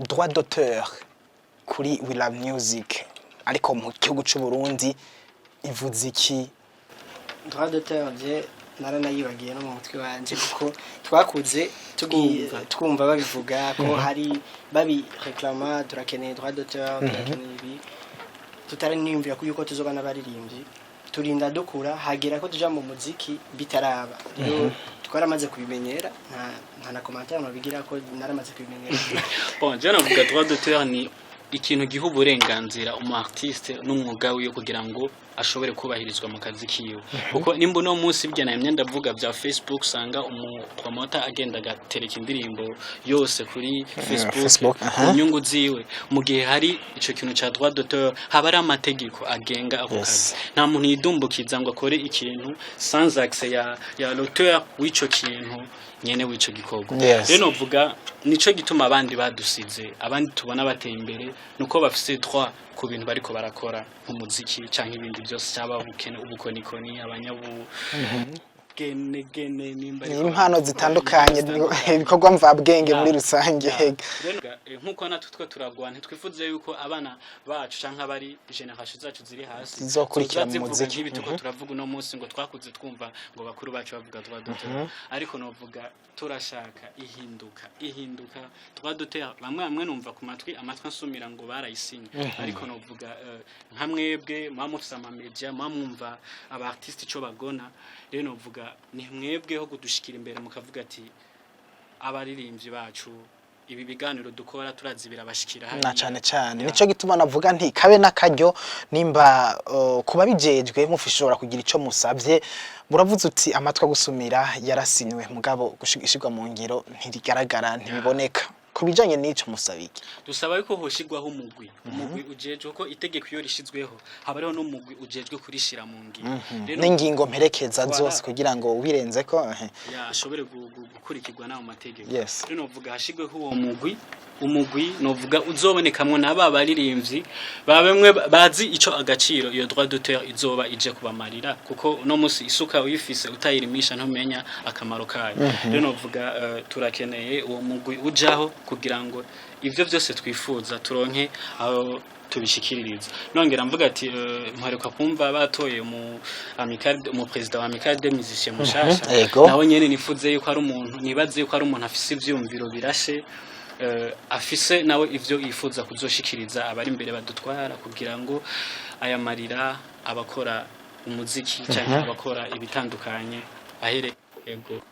Droit d'auteur kuri We Love Music, ariko mu gihugu c'u Burundi, ivuze iki? Droit d'auteur je naranayibagiye no mu mutwe wanje, kuko twakuze tugiye twumva babivuga ko hari babi réclama, turakeneye droit d'auteur, turakeneye ibi, tutaraniyumvira ko yuko tuzoba n'abaririmbyi. Turinda dukura, hagera ko tuja mu muziki bitaraba. Rero twaramaze kubimenyera, nta na commentaire nobigira ko naramaze kubimenyera. Bon, je navuga droit d'auteur ni ikintu giha uburenganzira umu artiste n'umwuga wiwe kugira ngo ashobore kubahirizwa mu kazi kiwe, kuko nimba uno munsi ibyo namye ndavuga bya Facebook, usanga umu promoter agenda agatereka indirimbo yose kuri Facebook, Facebook, ku nyungu ziwe, mu gihe hari ico kintu ca droit d'auteur, haba ari amategeko agenga ako kazi. Nta muntu yidumbukiza ngo akore ikintu sans accès ya l'auteur w'ico kintu nyene, w'ico gikorwa. Rero novuga nico gituma abandi badusize, abandi tubona bateye imbere, nuko bafise droit ku bintu bariko barakora, nk'umuziki canke ibindi byose, cyaba ubukene, ubukonikoni, abanyabu gene gene nimba Ni ariko impano zitandukanye, ibikorwa mvabwenge muri rusange. Rero, nkuko natwe twe turagwana, ntitwifuze yuko abana bacu canke abari génération zacu ziri hasi zizokurikira zoza mu zivuga muziki. nk'ibi turiko turavuga uno munsi, ngo twakuze twumva ngo bakuru bacu bavuga droit d'auteur. Ariko novuga turashaka ihinduka, ihinduka droit d'auteur. Bamwe bamwe numva ku matwi, amatwi ansumira ngo barayisinye, ariko novuga nka mwebwe muba mufise ama média, muba mwumva aba artiste ico bagona. Rero novuga ni mwebwe ho kudushikira imbere, mukavuga ati abaririmbyi bacu, ibi biganiro dukora turazi birabashikira Na hariya. cane cane nico gituma navuga nti kabe n'akaryo nimba kuba bijejwe mufishobora kugira ico musavye. Muravuze uti amatwi agusumira yarasinywe, mugabo gushigishirwa mu ngiro ntirigaragara, ntibiboneka. Ku bijanye n'ico musaba iki? Dusaba yuko hoshigwaho umugwi ujejwe, ko itegeko iyo rishizweho haba hariho n'umugwi ujejwe kurishira mu ngiro. Rero N'ingingo mperekeza Voilà. zose kugira ngo ubirenzeko ya ashobore gukurikirwa n'ayo mategeko. Rero novuga hashigweho uwo mugwi, umugwi novuga uzobonekamwo n'aba baririmbyi ba bamwe bazi ico agaciro iyo droit d'auteur izoba ije kubamarira, kuko uno musi isuka uyifise utayirimisha ntumenya akamaro kayo. Rero novuga turakeneye uwo mugwi ujaho kugira ngo ivyo byose twifuza turonke aho tubishikiririza. Nongera mvuga ati mperuka kumva batoye mu amicale, mu président wa amicale des musiciens mushasha. Nawe nyene nifuze yuko ari umuntu, nibaze yuko ari umuntu afise ivyumviro birashe, afise nawe ivyo yifuza kuzoshikiriza abari imbere badutwara, kugira ngo aya marira abakora umuziki cyangwa abakora ibitandukanye ahere. Yego.